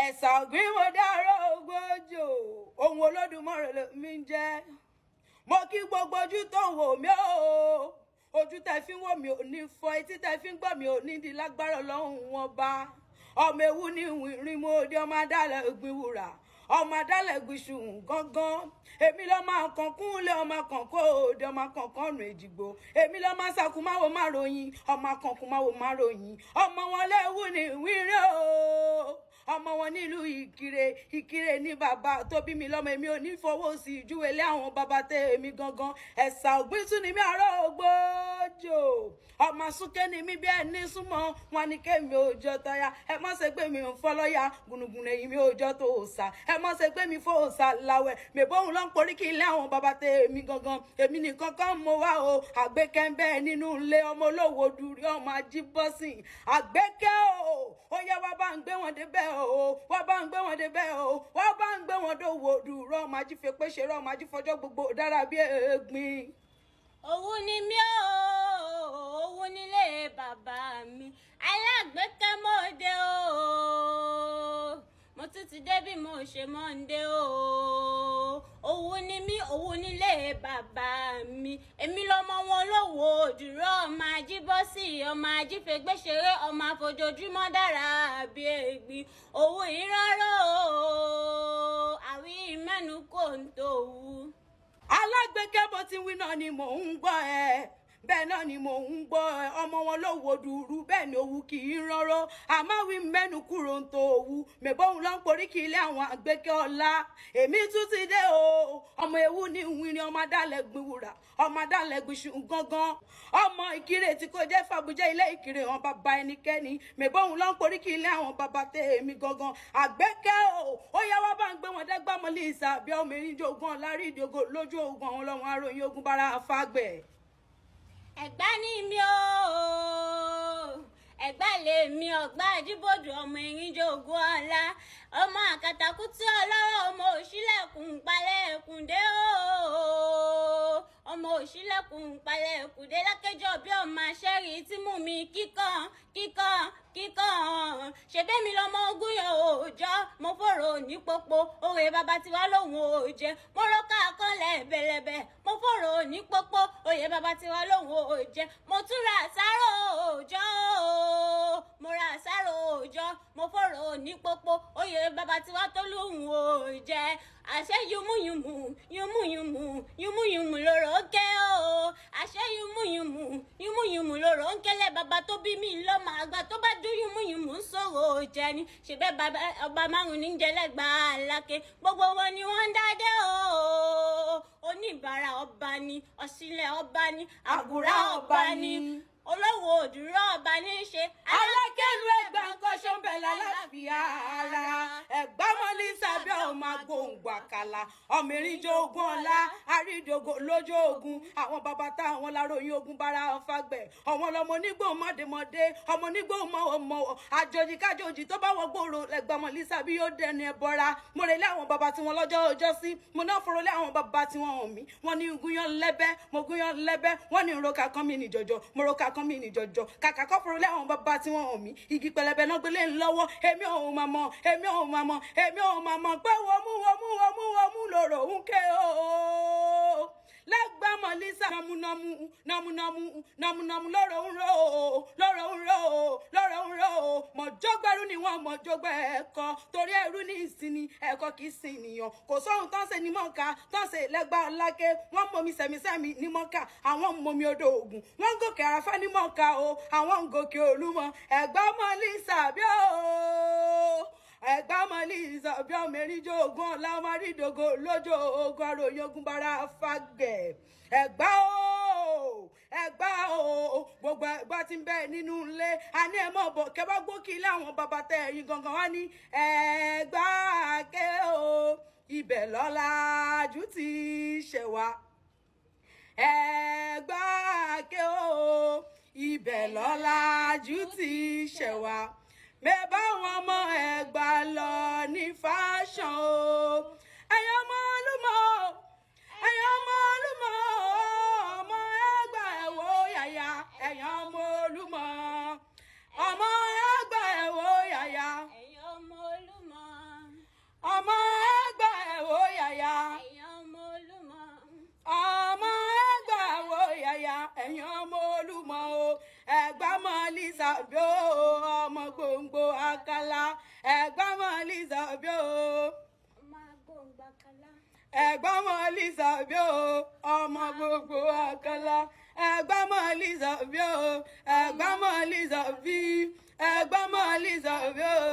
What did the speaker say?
Ẹ̀sà ògbín mo dárò ògbójò, ohun Olódùmarè lèmi ń jẹ́. Mo kí gbogbo ojú tó ń wò mí o. Ojú tẹ fi ń wò mí ò ní fọ́, etí tẹ fi ń gbọ́ mi ò ní di lágbára Ọlọ́run wọn bá. Ọmọ ewu ní ìrìn mo òde, ọmọ adálẹ̀ ògbìn wúrà, ọmọ adálẹ̀ gbìṣù gángan. Èmi lọ́ máa kàn kúnlé, ọmọ kàn kó òde, ọmọ kàn kàn nù èjìgbò. Èmi lọ́ máa sàkúmáwo má ròyìn, ọmọ kànkúmáwo má ròyìn. Ọmọ wọn léwu ní ìwírẹ́ o, ọmọ wọn nílùú Ìkirè. Ìkirè ní bàbá tó bí mi lọ́mọ. Èmi ò ní fọwọ́ sí ìjúwe lé àwọn bàbá tẹ èmi gangan. Ẹ̀sà ògbín tún ni mí, àárọ̀ ògbójò. Ọmọ súnké ni mí, bí ẹni súnmọ́ wọn ni kémi ò jọ tọ́ya. Ẹ má ṣe pé mi ò fọ́ lọ́yà gùnùgùnù, èyí mi ò jọ tó òòsà. Ẹ má ṣe pé mi fọ́ òòsà láwẹ̀ mẹ́bọ̀hún ló ń porí kí ilé àwọn bàbá tẹ èmi gangan. Èmi nìkan kan mo wá o. Àgbékẹ́ ń bẹ́ẹ̀ nínú ilé, ọmọ olówó dùrí, ọmọ ajíbọ́sìn àgbékẹ́ o. Ó yẹ wá bá ń gbé wọn débẹ̀ o, wá bá ń gbé wọn débẹ̀ o, wá bá ń gbé wọn dòwò dùrọ̀, ọmọ ajífẹ́pẹ́ ṣeré, ọmọ ajífọjọ́ gbogbo dára bí egbin. Òwú ni mí o, òwú nílé bàbá mi. Alágbèéká mọ́dé o, mo tún ti dé bí mo ṣe mọ́ ń dé o. Òwú ni mí, òwú nílé bàbá mi. Èmi lọmọ wọn lówó òdùrọ̀, ọmọ ajíbọ́sì, ọmọ ajífẹ́gbẹ́sẹ̀rẹ́, ọmọ àfojoojúmọ́ dára bí egbin. Òwú ìrọ́rọ́ o, àwí mẹ́nu kò ń tó wú. Alágbèékẹ́, bó ti wí náà ni mò ń gbọ́ ẹ, bẹ́ẹ̀ náà ni mò ń gbọ́ ẹ. Ọmọ wọn ló wo dùrú, bẹ́ẹ̀ ni òwú kì í ránró, àmọ́ wí mẹ́nu kúrò ń tó òwú mẹ́bọ́hùn ló ń porí kí ilé àwọn àgbékẹ́ ọ̀la. Èmi tún ti dé o. Ọmọ ewu ní ìwìnrin, ọmọ adálẹ̀ gbin wúrà, ọmọ adálẹ̀ gbin ṣù gángan, ọmọ Ìkirè tí kò jẹ́ fàbújẹ́ ilé Ìkirè hàn bàbá ẹnikẹ́ni. Mẹ́bọ́hùn ló ń porí kí ilé àwọn bàbá tẹ èmi gangan. Àgbékẹ́ o, ó yá, wá bá ń gbé wọn dẹ́gbàmọ́lì ìsàbí ọmọ erin ogun ọ̀la rí ìdíogo lójú ogun, àwọn ọlọ́run aróyìn ogun bára fàgbẹ̀. Ẹ̀gbá ní mi o, Ẹ̀gbá lè mi, ọ̀gbá àjíbòdù, ọmọ ìrìnjògùn ọ̀la, ọmọ àkàtàkù tí ọlọ́rọ̀, ọmọ òṣìlẹ̀kùn palẹ̀kùn dé o, ọmọ òṣìlẹ̀kùn palẹ̀kùn dé lákẹjọ bí ọmọ aṣẹ́rì tí mú mi kíkan kíkan kíkan. Ṣèbémi lọmọ ogún yẹn òòjọ́, mo fòrò ní pópó òwe bàbá tiwa lòun ò jẹ, mo rọ́kà kan lẹ́bẹ̀lẹ́bẹ̀. Mo fòrò ní pópó òye bàbá tiwa lòun ò jẹ, mo tún ra àsáró òòjọ́ o, mo ra àsáró òòjọ́. Mo fòrò ní pópó òye bàbá tiwa tó lòun ò jẹ. Àṣẹ yùmùyùmù yùmùyùmù yùmùyùmù lòrò ń ké o, àṣẹ yùmùyùmù yùmùyùmù lòrò ń kélé. Bàbá tó bí mi lọ́mọ àgbà tó bá dún yùmùyùmù ń sọ̀rọ̀ jẹ ni. Ṣèbẹ́ bàbá ọba márùn ní jẹlẹ́gbàá aláké, gbogbo wọn ni wọ́n ń dádé o. Oníbàárà ọba ni, ọ̀sìnlẹ̀ ọba ni, àgùrá ọba ni, olówó òdúró ọba ní í ṣe. Alákẹ́lu ẹgbà nǹkan ṣọ́nbẹ̀ lálàáfíà ara ẹ̀gbá mọ́lí sábẹ́ ọmọ agbóǹgbò àkàlà, ọmọ ìrìnjò ogun ọ̀la àrídògò lójú ogun. Àwọn bàbá táwọn láròyìn ogun bára fagbẹ̀. Àwọn ọlọmọ onígbò mọ́démọ́dé, ọmọ onígbò mọ́wọ́mọ́wọ́, àjòjì kájòjì tó bá wọ gbòòrò lẹ́gbàá mọ́lí sábẹ́ yóò dẹnu ẹ bọ́ra. Mo relé àwọn bàbá tí wọ́n lọ́jọ́ ọjọ́ sí, mo náà fọ̀rọ̀ lé àwọn bàbá tí wọ́n hàn mí. Wọ́n ní gúnyán lẹ́bẹ́, mo gúnyán lẹ́bẹ́. Wọ́n ní roka kan mi ní jọjọ, mo roka kan mi ní jọjọ. Kàkà kọ́ fọ̀rọ̀ lé àwọn bàbá tí wọ́n hàn mí, igi pẹlẹbẹ náà gbélé ńlọ́wọ́. Èmi ò máa mọ̀, èmi ò máa mọ̀, èmi ò máa mọ̀ pé wọ́mú wọ́mú wọ́mú wọ́mú lòrò ń ké o. Lẹ́gbàmọ̀ lisa nọmúnọmú nọmúnọmú nọmúnọmú lọ́rọ̀ ń rò ó, lọ́rọ̀ ń rò ó, lọ́rọ̀ ń rò ó. Mọ̀jọ́gbẹ́rú ni wọ́n mọ̀jọ́gbẹ́ ẹ̀kọ́, torí ẹrú ní ìsinmi, ẹ̀kọ́ kì í sin ènìyàn. Kò sóhun tán ṣe ní mọ́ka tán ṣe lẹ́gbà lákè. Wọ́n mọ̀mí sẹ̀mísẹ̀mí ní mọ́ka, àwọn mọ̀mí odò Ògùn, wọ́n ń gòkè Àràfá ní mọ́ka o, àwọn ń gòkè Olúmọ. Ẹ̀gbọ́n lisa bí o, ẹ̀gbọ́n lisa bí ọmọ erinjó ogun ọ̀la, ọmọ àrídògo lójó ogun, àròyìn ogun bára fàgẹ̀. Ẹ̀gbá o, ẹ̀gbá o, gbogbo ẹ̀gbá tí ń bẹ nínú ilé, a ní ẹ mọ̀ bọ̀ kẹ́ bá gbókì ilé àwọn bàbá tẹ ẹ̀yìn gangan wá ní ẹ̀gbá ké o. Ibẹ̀ lọ́la jù ti ṣẹ̀ wá. Ẹ̀gbá ké o, ibẹ̀ lọ́la jù ti ṣẹ̀ wá. Mẹ́bà wọn ọmọ Ẹ̀gbá lọ ní fáṣàn o. Ẹ̀yin ọmọ Olúmọ, ẹ̀yin ọmọ Olúmọ, ọmọ Ẹ̀gbá ẹ̀wọ̀ yàyà. Ẹ̀yin ọmọ Olúmọ, ọmọ Ẹ̀gbá ẹ̀wọ̀ yàyà. Ẹ̀yin ọmọ Olúmọ. Ẹ̀yin ọmọ Olúmọ o, Ẹ̀gbá mọ Lísàbí o, ọmọ gbòǹgbò Àkàlà. Ẹ̀gbá mọ Lísàbí o. Ọmọ agbóǹgbàkálá. Ẹ̀gbá mọ Lísàbí o, ọmọ gbogbo Àkàlà. Ẹ̀gbá mọ Lísàbí o, Ẹ̀gbá mọ Lísàbí, Ẹ̀gbá mọ Lísàbí o.